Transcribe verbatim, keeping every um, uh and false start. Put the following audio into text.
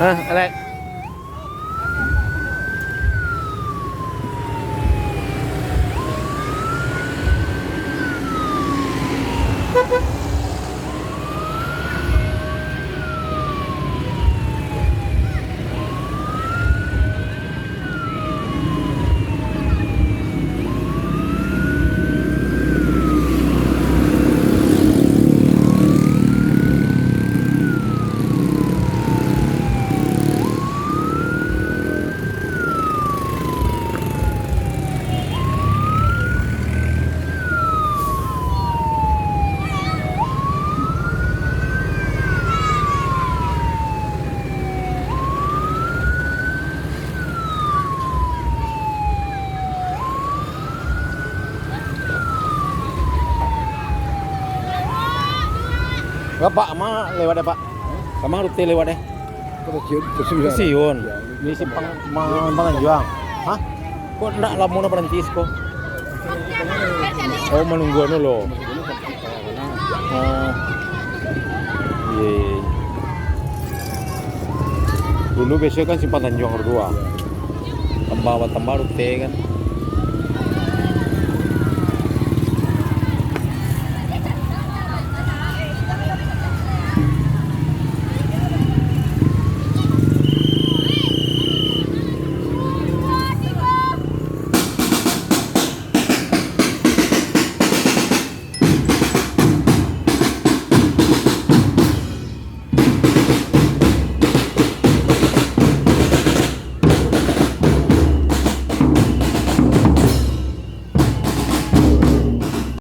Nah, alek. Bapak, ma lewat deh, Pak? Kama rute lewat deh? Kesiun. Kesiun. Di simpang, ma-, Simpang Tanjuang. Hah? Kok ndak lamo nak baranti siko? Oh, manunggu anu lo. Oh. Iya, iya, iya. Dulu biaso kan Simpang Tanjuang Rodo dua. Tambah, batambah rute kan.